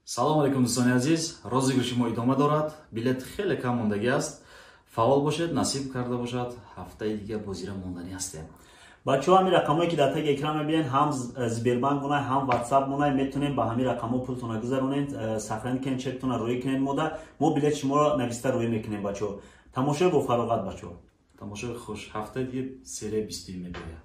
Салом алейкум, дӯстони азиз. Розыгрыши мо идома дорад. Билет хеле кам мондагӣ аст. Фаъол бошед, насиб карда бошад. Ҳафтаи дига бозира монданӣ ҳастем. Бачаҳо, ҳамин рақамҳое ки дар таги экран мебинед, ҳам Сбербанк монай, ҳам Ватсап монай, метавонед ба ҳамин рақамҳо пултона гузаронед, сохранить кунед, чектона рӯӣ кунед мода. Мо билет шуморо нависта рӯӣ мекунем, бачаҳо. Тамошои бо фароғат, бачаҳо. Тамошои хуш. Ҳафтаи дига серияи 20 мебиёяд.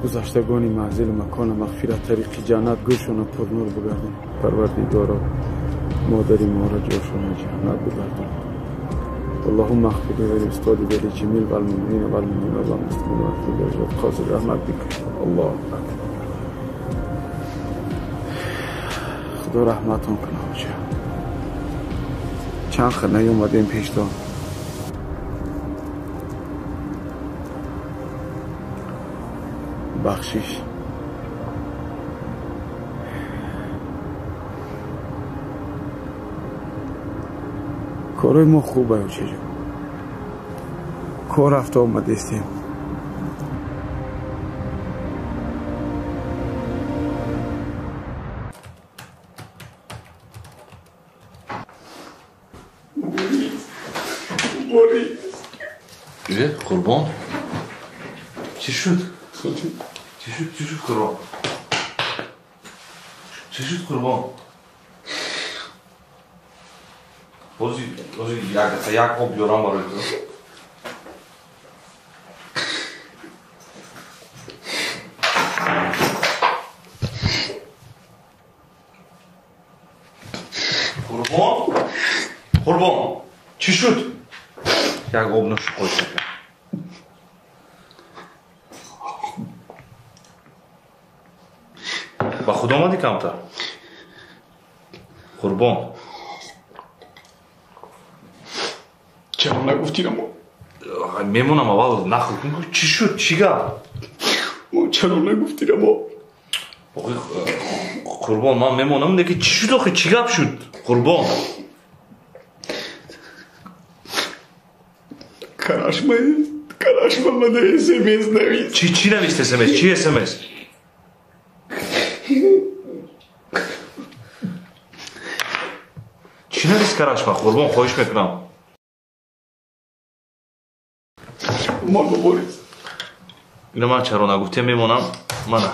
Гузаштагони манзилу макона мағфират, тариқи ҷаннат, гӯшона пурнур бигардон. Парвардигоро, модари моро ҷошона ҷаннат бигардон. Аллоҳумма ахфир ли устоди ва ли ҷамил вал муъминина вал муъминат вал муслимина вал муслимат қозир раҳмат бикун. Аллоҳу акбар. Худо раҳматон кунад, ҳоҷа. Чанд хел наёмадем пештон. Бахшиш. Корои мо хуб ачаҷон. Кор рафта омадестем. Қурбон, чӣ шуд? Чӣ шуд? Чӣ шуд, Қурбон? Чӣ шуд, Қурбон? Ози, ози як об биёрам барои ту. Қурбон? Қурбон, чӣ шуд? Як об нӯши қойша. Ба худ омадӣ камтар? Қурбон. Чаро нагуфтӣ рамо? Мемонам, аввал нақл кун, чӣ шуд, чӣ гап? Чаро нагуфтӣ рамо? Қурбон, ман мемонам, лекин чӣ шуд охи? Чӣ гап шуд? Қурбон. Карашма мана СМС навист. Чӣ навист СМС? Чӣ СМС? Чӣ навист Карашма? Қурбон, хоҳиш мекунам. Ман Борис. Ино ман чаро нагуфтем, мемонам. Мана.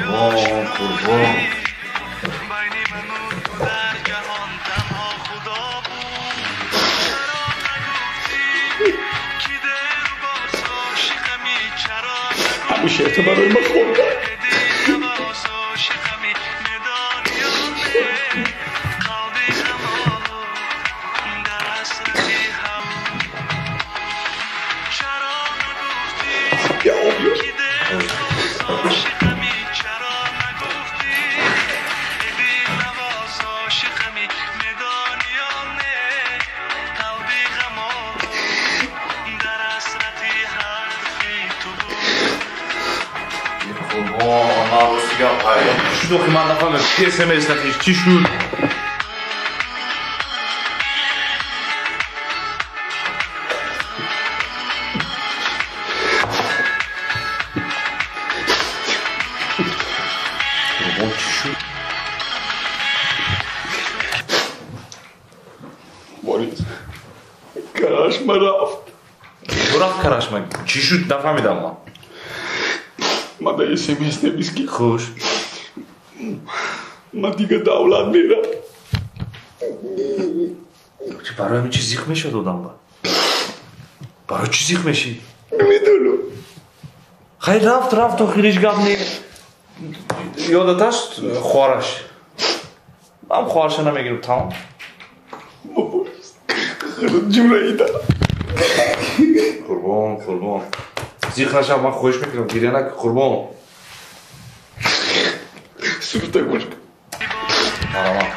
Қурбон, қурбон. ҳамун шеърто барои ман хондам. Чӣ шуд охи? Ман нафаҳмидам. Чӣ СМС навишт? Чӣ шуд? Қурбон, чӣ шуд? Борис, Карашма рафт. Чӣ рафт Карашма? Чӣ шуд? Нафаҳмидам ман. Ман дар СМС навист ки хуш ман дига давлат мерам. Барои ҳамин чӣ зиқ мешавад одам? Барои чӣ зиқ мешӣ? Намедонам. Хайр, рафт, охириш гап не. Ёдат аст хоҳараш? Ман хоҳараша намегирам, тамом. Борис, ҷураида. Қурбон, қурбон. Зиқ нашав, ман хоҳиш мекунам, гиря накун, қурбон. Сурута гӯш кун. Марҳамат.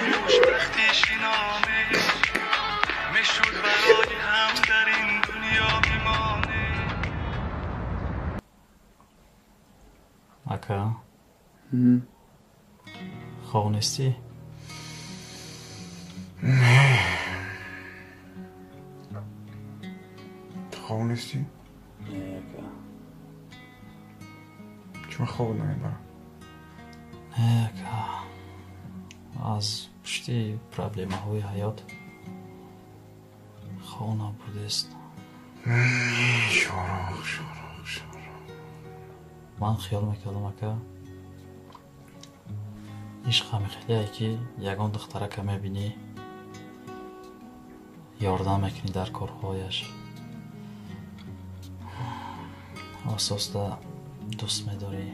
Ака, хоб нестӣ? Не. Ту хоб нестӣ? Не, ака. Чун хоб намебарам? Не, ака. Аз пушти проблемаҳои ҳаёт хоб набудест. Шороқ, шороқ, шороқ. Ман хиёл мекардам, ака, ишқ ҳами хеле ки ягон духтарака мебинӣ, ёрдам мекунӣ дар корҳояш, ососта дӯст медорӣ,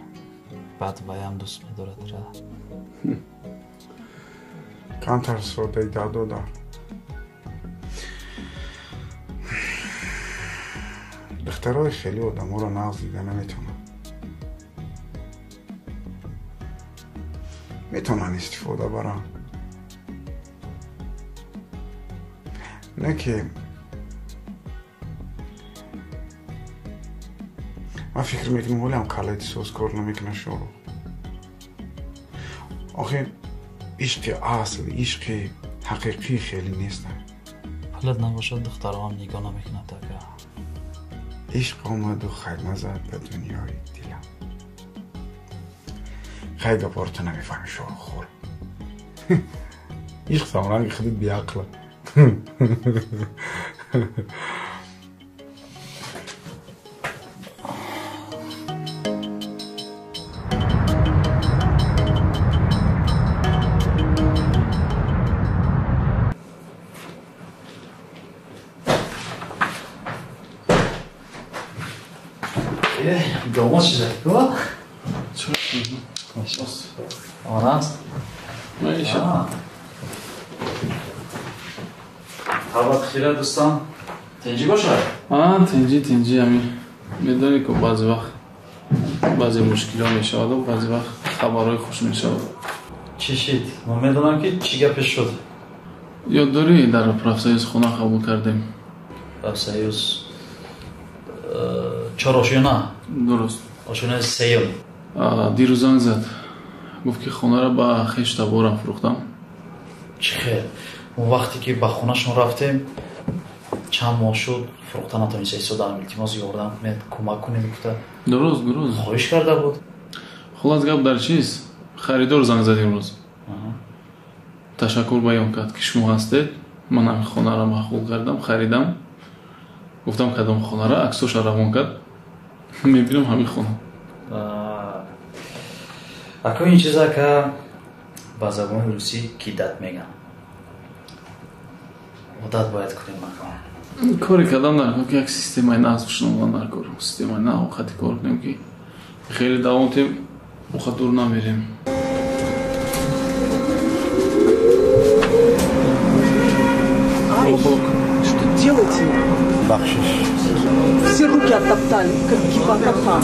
баъд ваям дӯст медорадра. Камтар содаи дадода. Духтарои хеле одаморо нағз дида наметавонанд. Метавонанд истифода баранд. Не ки ман фикр мекунам ҳолиам калаи соз кор намекунад шоро. Охи ишқи асл, ишқи ҳақиқӣ хеле нест. Ҳалат набошад, духтароам нигоҳ намекунад, ака. Ишқ омаду хайма зад ба дунёи дилам. Хай гапҳоро ту намефаҳмӣ, шорохор. Ишқ самранги худат беақла. Домод шуда? Аст? Ҳават хира, дӯстон. Тинҷӣ бошад? Тинҷӣ, тинҷӣ. Ҳамин медонӣ ку баъзе вақт баъзе мушкилиҳо мешаваду баъзе вақт хабарҳои хуш мешавад. Чӣ шид? Ман медонам ки чӣ гапе шуд. Ёд дорӣ дар профсоюз хона қабул кардем? Профсоюз чор ошёна? Дуруст. Ошёнаи сеюм. Дирӯз занг зад. Гуфт ки хонаро ба хеш таборам фурӯхтам. Чӣ хел? Он вақте ки ба хонашон рафтем, чанд моҳ шуд фурӯхта натавониста истодаам. Илтимос ёрдам кунед, кӯмак кунед гуфта. Дуруст, дуруст. Хоҳиш карда буд. Хулас гап дар чист? Харидор занг зад имрӯз. Ташаккур баён кард ки шумо ҳастед. Ман ҳамин хонаро маъқул кардам, харидам. Гуфтам кадом хонаро, аксоша равон кард. Мебинам ҳамин хона. Ако ин чиза ка ба забони русӣ кидат меган. Одат бояд кунем ака. Коре кардам дар ки як системаи нав шинондан дар кор. Системаи нав хати кор кунем ки хеле давом тем, уха дур намерем. Ай, что делаете? Бахшиш. Все руки оттоптали, как гиппокапа.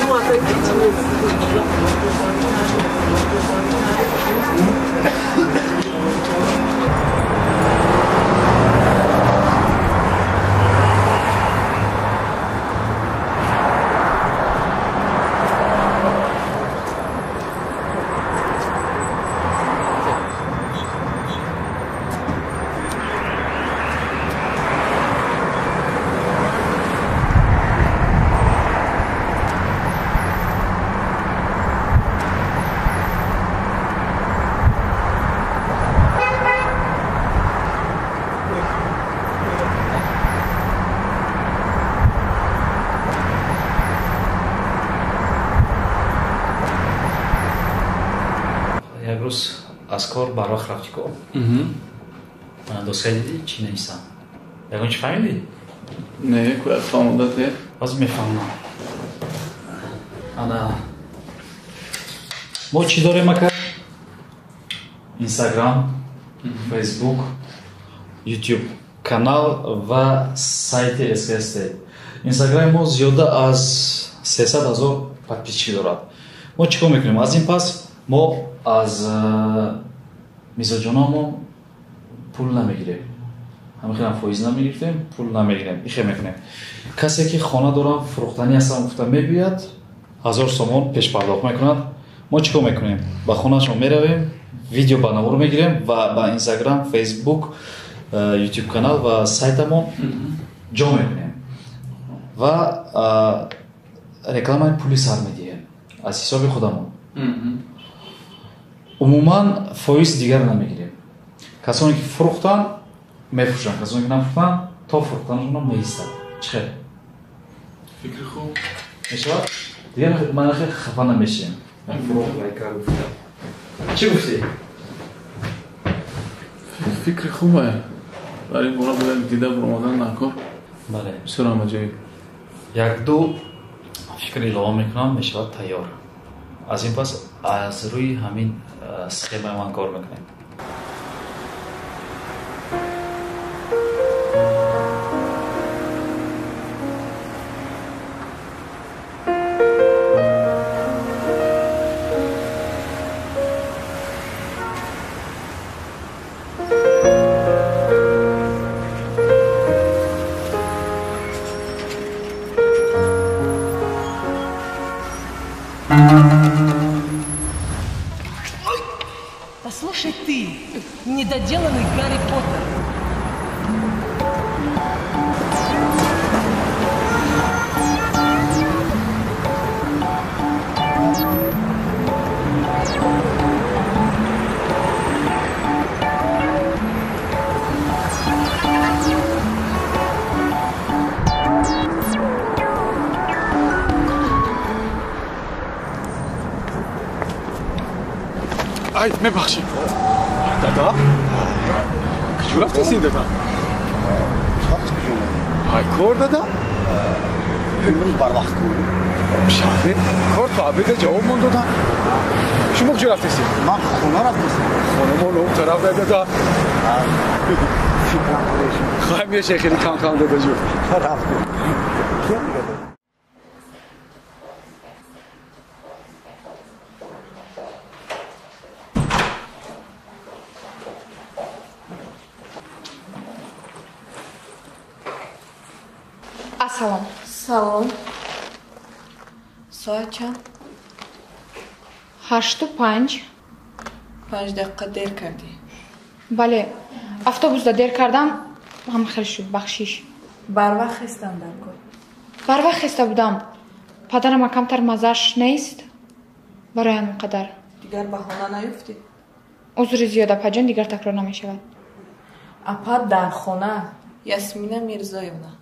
Ну, отойдите мне. Як рӯз аз кор барвақт рафтӣ ко? Доска дидӣ чӣ нависам? Ягон чӣ фаҳмидӣ? Не, кӯяд фаҳмондате. Боз мефаҳмам. Ана мо чӣ дорем ака? Инстаграм, Фейсбук, Ютуб канал ва сайти СКСТ. Инстаграми мо зиёда аз 300 000 подписчик дорад. Мо чӣ кор мекунем? Аз ин пас мо аз мизоҷономон пул намегирем. Ҳамин фоиз намегирифтем, пул намегирем. Ихе мекунем. Касе ки хона дорам, фурӯхтанӣ ҳастам гуфта мебиёяд, 1000 сомон пешпардохт мекунад. Мо чӣ кор мекунем? Ба хонаашон меравем, видео ба навор мегирем ва ба Инстаграм, Фейсбук, Ютуб канал ва сайтамон ҷо мекунем. Ва рекламаи пули сар медиҳем аз ҳисоби худамон. Умуман фоиз дигар намегирем. Касоне ки фурӯхтанд мефурӯшанд, касоне ки нафурӯхтанд то фурӯхтанашон меистад. Чӣ хел? Фикри хуб мешавад? Дигар ман хеле хафа намешавем. Чӣ гуфтӣ? Фикри хубе. Дар ин бора бояд дида баромадан дар кор. Бале. Бисёр аҷоиб. Як-ду фикр илова мекунам, мешавад тайёр. Аз ин пас аз рӯи ҳамин схемаи ман кор мекунем. Послушай ты, недоделанный Гарри Поттер. Ай, мебахшед. Дада? Куҷо рафтасин, дада? Ай, кор, дада? Имрӯз барвақт кор. Шаҳре? Кор то обеда ҷавоб мон додан. Шумо куҷо рафтасин? Ман хона рафтасам. Хона мо он тараф, дада. Фикрам кунеш. Хай меше хеле кам кам, дадаҷон. Рафтем. Ассалом. Салом. Соат чанд? 8:05. 5 дақиқа дер кардӣ. Бале, автобусда дер кардам, ҳама хел шуд, бахшиш. Барвақт хестам дар кор. Барвақт хеста будам. Падарама камтар маззааш нест. Барои ҳамин қадар. Дигар баҳона наёфтӣ? Узри зиёд, апаҷон, дигар такрор намешавад. Апа дар хона. Ясмина Мирзоевна.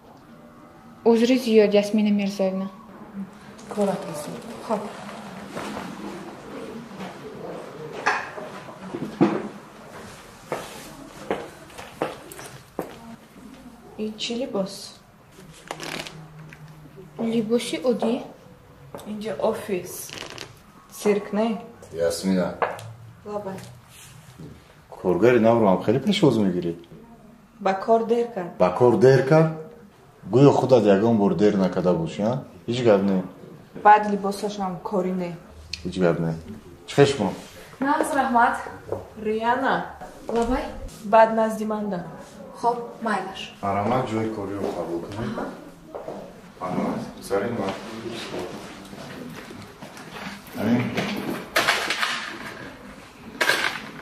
Узри зиёд, Ясмина Мирзоевна. Корат зуд. Хоб. И чӣ либос? Либоси оддӣ. Инҷа офис. Цирк не? Ясмина. Лабай. Коргари навро ҳам хеле пешвоз мегирӣ. Ба кор дер кард. Ба кор дер кард? Гӯё худат ягон бор дер накарда бошӣ, а? Ҳеҷ гап не. Баъд либосашам корӣ не. Ҳеҷ гап не. Чӣ хел шумо? Нағз, раҳмат. Риана. Лабай. Баъд назди ман да. Хоб, майлаш. Марҳамат, ҷои кориро қабул кунед. Марҳамат. Зарин ма. Амин.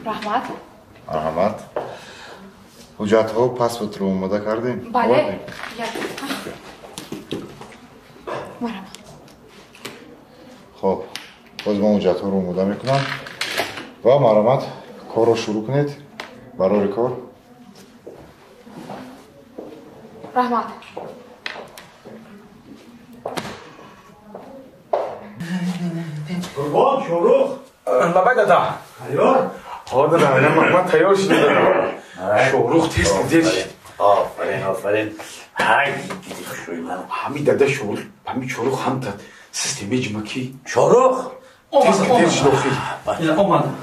Раҳмат. Марҳамат. Ҳуҷҷатҳо, паспортро омода кардем? Бале. Марҳамат. Хоб, боз ман ҳуҷҷатҳоро омода мекунам ва марҳамат, корро шурӯъ кунед. Барори кор. Раҳмат. Қурбон, Шоҳрух. Лабай, дада. Тайёр? Ҳо, дада, ман тайёр шудам. Шоҳрух тез дер шид. Офарин, офарин. Ҳай, диди хушрӯи ман. Ҳами дада Шоҳрух, ҳами Шоҳрух ҳамта системаи ҷумакӣ. Шоҳрух! Тез дер шид охир. Омадам.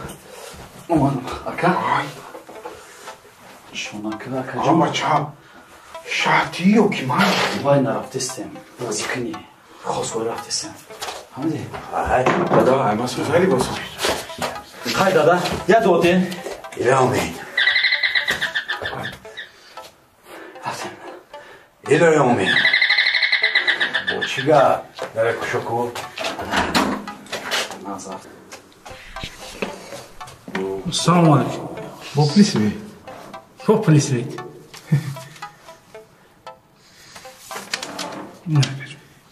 Омадам. Ака? Шонака, акаҷон. Бача, шаҳти ё ки ман? Вай нарафтестем. Бозӣ кунӣ. Хосгорӣ рафтестем. Фаҳмидӣ? Ай, дада, ай ман сӯзаи либосам. Хай, дада, як дуо ден. Илоҳ омин. Рафтем. Илоҳи омин. Бо чӣ гап? Дара кушоку. Назар. Салом алейкум. Бо плисвет. Бо плисвет.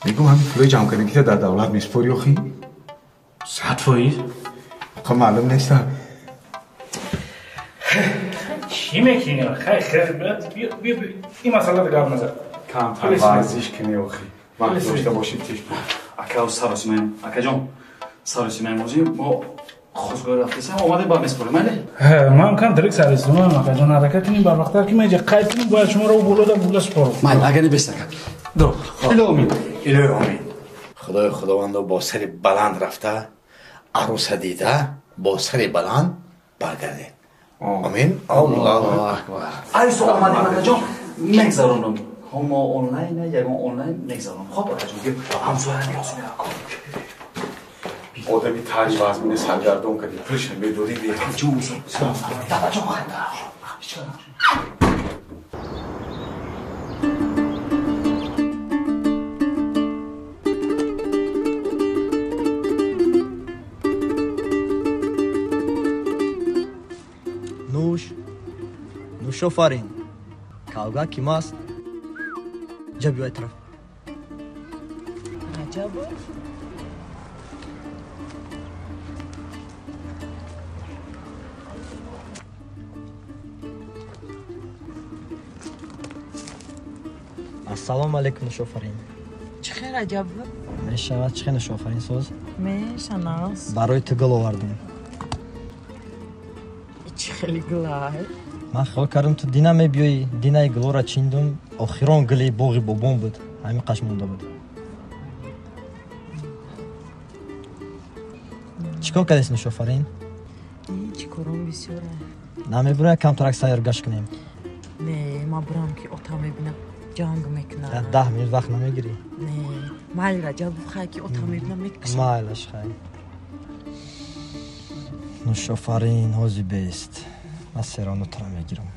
Мегум ҳамин пулои ҷамъ кардагита дар давлат месупорӣ охи? 100%. Оқа маълум неста. Чӣ мекунӣ? Хай, хай, биё, ин масъаларо гап назар. Камтар варзиш кунӣ охи. Вақт дошта бошӣ тиш. Ака, саросимаем. Акаҷон, саросимаем озӣ мо хосгорӣ рафтесем, омадем ба месупорем, майли? Ман кам дирек саросимаем, акаҷон, ҳаракат кунем барвақттар ки ман инҷа қайд кунем, бояд шуморо ӯ болода бурда супорам. Майли, агар не бест, ака. Дро. Илоҳ омин. Илоҳи омин. Худои Худовандо бо сари баланд рафта, арӯса дида, бо сари баланд баргардед. Омин. Аллоҳу акбар. Ай сол омадем, акаҷон, мегзаронам. Ҳомо онлайн, ягон онлайн мегзаронам. Хоб, акаҷон, ҳамсоя меёсем. Одами тари вазмине саргардон кардӣ, пулша медодӣ. Ҷон, дадаҷон, ханда. Нушофарин. Калга ким аст? Ҷа биёй тараф. Раҷабов? Ассалому алайкум, Нушофарин. Чӣ хел, Раҷабов? Мешавад, чӣ хел, Нушофарин, соз? Мешанас. Барои ту гул овардем. Чӣ хели гулай? Ман хиёл кардам ту дина мебиёӣ, динаи гулоро чиндум, охирон гули боғи бобом буд, ҳамин қаш монда буд. Чӣ кор кардест, Нушофарин? Чӣ кором бисёре. Намебурам камтарак сайр гашт кунем? Не, ман бурам ки ота мебинам, ҷанг мекунам. 10 минут вақт намегирӣ? Не, майли, Раҷабов, хай ки ота мебинам мекушам. Майлаш, хай. Нушофарин, ҳози бест. Ман сероно туро мегирам.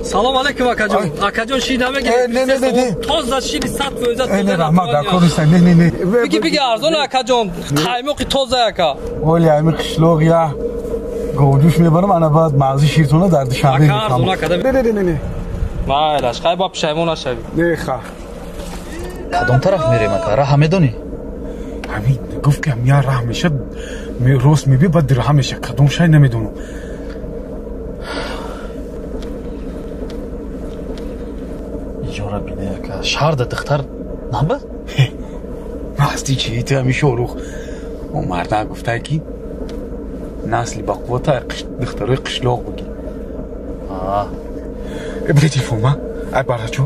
Салом алейкум, акаҷон. Акаҷон, шир намегиред? Не, не, не. Тоза шири 100% тоза. Не, раҳмат, дар кор нестам. Не, не, не. Биги, биги, арзон, акаҷон. Қаймоқи тоза, ака. Оли ҳами қишлоқ я говҷӯш мебарам, ана баъд мағзи ширтона дар Душанбе мекунам. Ака, арзон, ака. Не, не, не, не. Майлаш, хай, ба пушаймон нашавӣ. Не, ха. Кадом тараф мерем, ака? Раҳа медонӣ? Ҳамин гуфт ки я раҳ мешад, рост меби, баъд дирҳам мешад. Кадом шай намедонам. Иҷора бине, ака. Шаҳрда духтар набад? Масти чи ту ҳами Шорух. Он мардак гуфта ки насли бақуввата духтарои қишлоқ буги. Бира телефон ма. Ай барачо.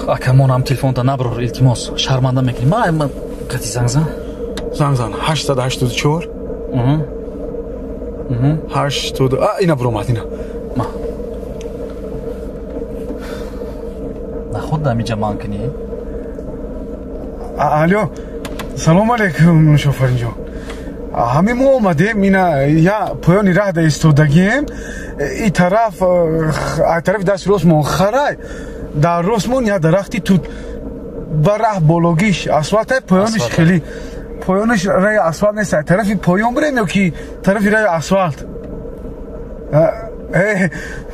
Ака, монам телефонта наброр, илтимос. Шарманда мекунӣ. Ма қати занг зан. Занг зан 884. 80 а ина буромад ина. Ма. Наход дамиҷа ман кунӣ? Алё, салом алейкум, Нушофаринҷон. Ҳамин мо омадем, ина я поёни раҳ да истодагием. И тараф, ай тарафи дасти ростмон харай, дар ростмон я дарахти тут, ба раҳ бологиш асфалт, поёниш хеле поёниш раи асфалт нест, ай тарафи поён бирем ё ки тарафи раи асфалт?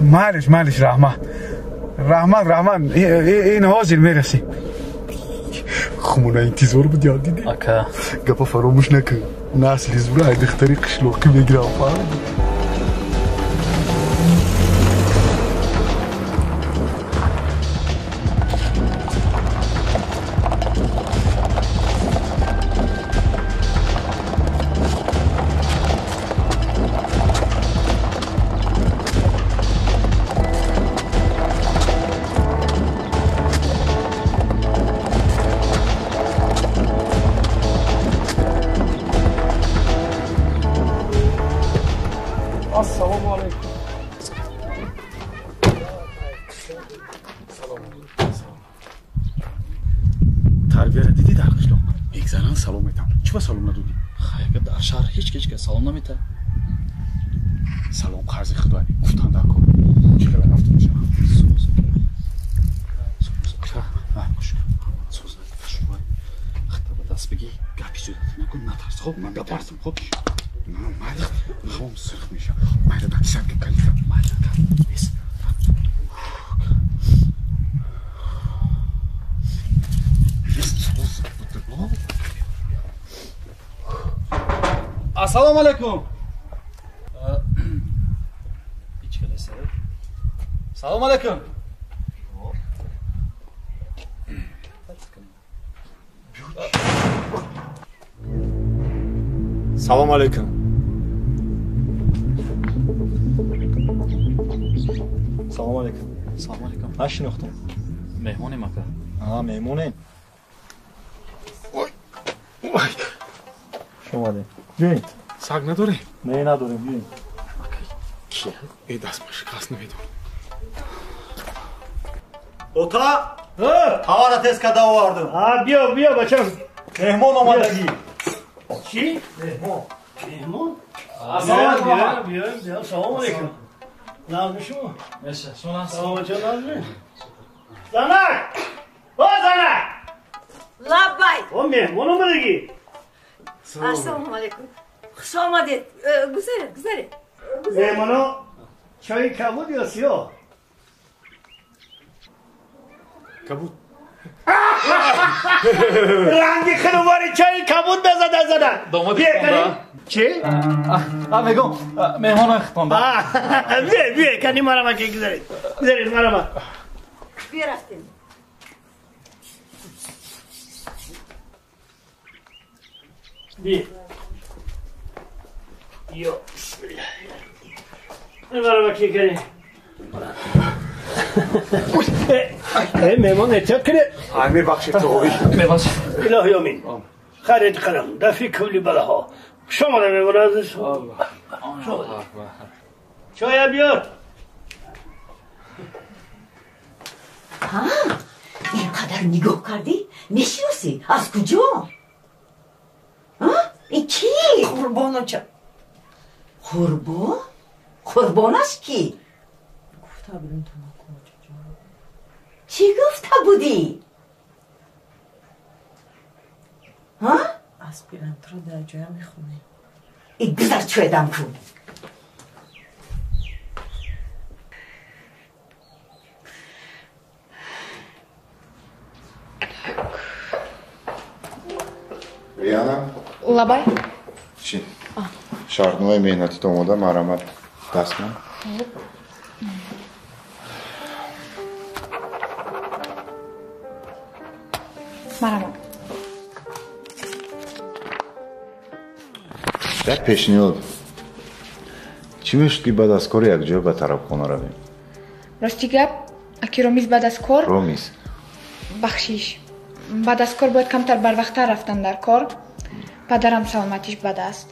Майлиш, майлиш, раҳмат. Раҳмат, раҳмат, ин ҳозир мерасем. Хумона интизор буд, ёд дидӣ? Ака. Гапа фаромӯш накун. Насли зура ай духтари қишлоқӣ мегирам, фаҳмидӣ? Ассалому алайкум. Тарбияро дидӣ дар қишлоқ? Мегзаранд, салом метам. Чӣ ба салом надодӣ? Хайга дар шаҳр ҳеҷ ки ҳеҷ кас салом наметаҳад. Салом қарзи худой. Гуфтан дар кор. Чӣ хела рафта мешавам? Даст бигӣ, гапи зиёд накун, натарс, хоб? Ман метарсам, хоб? Майли, хом сирх мешавад. Майли, ба кисак калита. Майли, бес. Ассалому алайкум. Ҳеҷ кас. Салом алайкум. Салом алейкум. Салом алейкум. Салом алейкум. Нашинохтам. Меҳмонем ака. А, меҳмонем. Ой. Ой. Шумо омадем. Биёед. Саг надорем? Не, надорем, биёед. Ки? Э, даст ба шикаст намедонам. Ота! Товара тез када овардам. А, биё, биё, бачам. Меҳмон омадагӣ. Чӣ? Меҳмон. Меҳмон? Биё, биё, биё. Салом алейкум. Нағзми шумо? Меша, шумо нағз? Салом ҷон, нағзми? Занак! О, занак! Лаббай! О, меҳмон омадагӣ. Ассалому алейкум. Хуш омадед. Гузаред, гузаред. Меҳмоно чойи кабуд ё сиёҳ? Кабуд. Ранги хунувори чойи кабуд бизада зада. Домод хитонда. Чӣ? А, мегӯм, меҳмона хитонда. Биё, биё, кани марама ки гузаред. Гузаред марама. Бирафтем. Биё. Ё, бисмиллаҳ. Марама ки кани. Меҳмон эҳтиёт кунед. Ай, мебахшед, тоғоӣ. Мебахшед. Илоҳи омин. Хайрет қадам, дафи кулли балаҳо. Хуш омада меҳмон азиз. Хуш омадед. Чоя биёр. Ҳа, ин қадар нигоҳ кардӣ? Мешиносӣ? Аз куҷо? Ин кӣ? Қурбоноча. Қурбон? Қурбонаш кӣ? Гуфта будем то Чӣ гуфта будӣ? Ҳа? Аспирантура дар ҷоя мехонем. И гузар чӯедам кун. Риана? Лабай? Чӣ? Шартномаи меҳнатит омода, марҳамат, дастмон. Марҳамат. Як пешниҳод. Чӣ мешуд, ки баъд аз кор якҷоя ба тарабхона равем? Рости гап, аки Ромиз баъд аз кор. Ромиз. Бахшиш. Баъд аз кор бояд камтар барвақттар рафтан дар кор. Падарам саломатиш бад аст.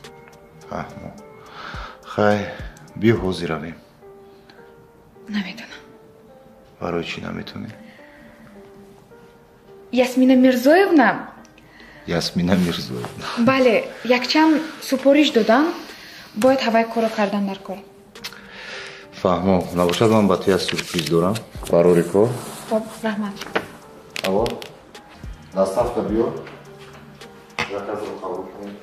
Фаҳмо. Хай, биё ҳозир равем. Наметонам. Барои чӣ наметонӣ? Ясмина Мирзоевна. Ясмина Мирзоевна. Бале, якчанд супориш додам, бояд ҳаваи корро кардан дар кор. Фаҳмо, набошад ман ба ту як сюрприз дорам. Барори кор. Хоб, раҳмат. Алло, доставка биё. Заказро қабул кунед.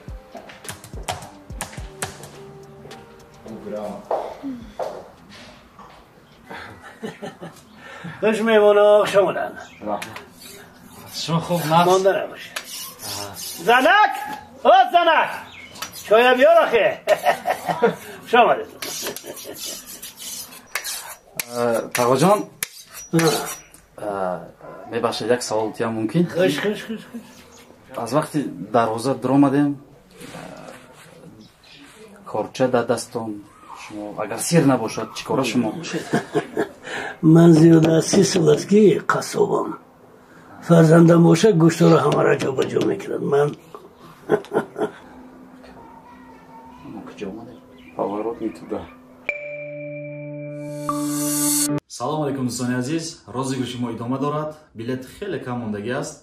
Хуш меҳмоно, хуш омаданд. Шумо хуб нағз? Монда набошед. Занак! О, занак! Чоя биёр охе. Хуш омадед. Тағоҷон, мебахшед, як савол диҳам мумкин? Хуш, хуш, хуш, хуш. Аз вақти дарвоза дуромадем, корча дар дастон, шумо агар сир набошад, чӣ кора шумо? Ман зиёда аз 30 сол аст ки қассобам. Фарзандам бошад, гӯштҳоро ҳамаро ҷобаҷо мекунад. Ман мо куҷо омадем? Поворот не туда. Салом алейкум, дӯстони азиз. Розыгрыши мо идома дорад. Билет хеле кам мондагӣ аст.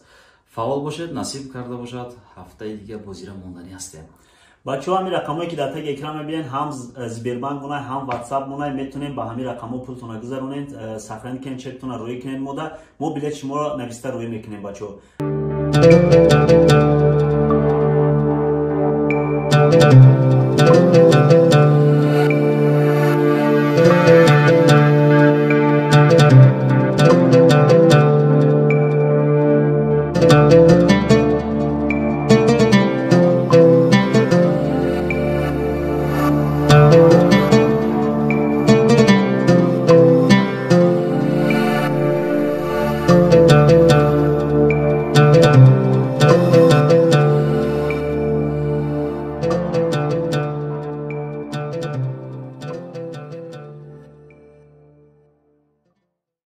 Фаъол бошед, насиб карда бошад. Ҳафтаи дига бозира монданӣ ҳастем. Бачаҳо, ҳамин рақамҳое ки дар таги экран мебинед, ҳам Сбербанк монай, ҳам WhatsApp монай, метонем ба ҳамин рақамҳо пултонро гузаронед, сохранить кунед, чектонро рӯй кунед мода. Мо билет шуморо нависта рӯй мекунем, бачаҳо.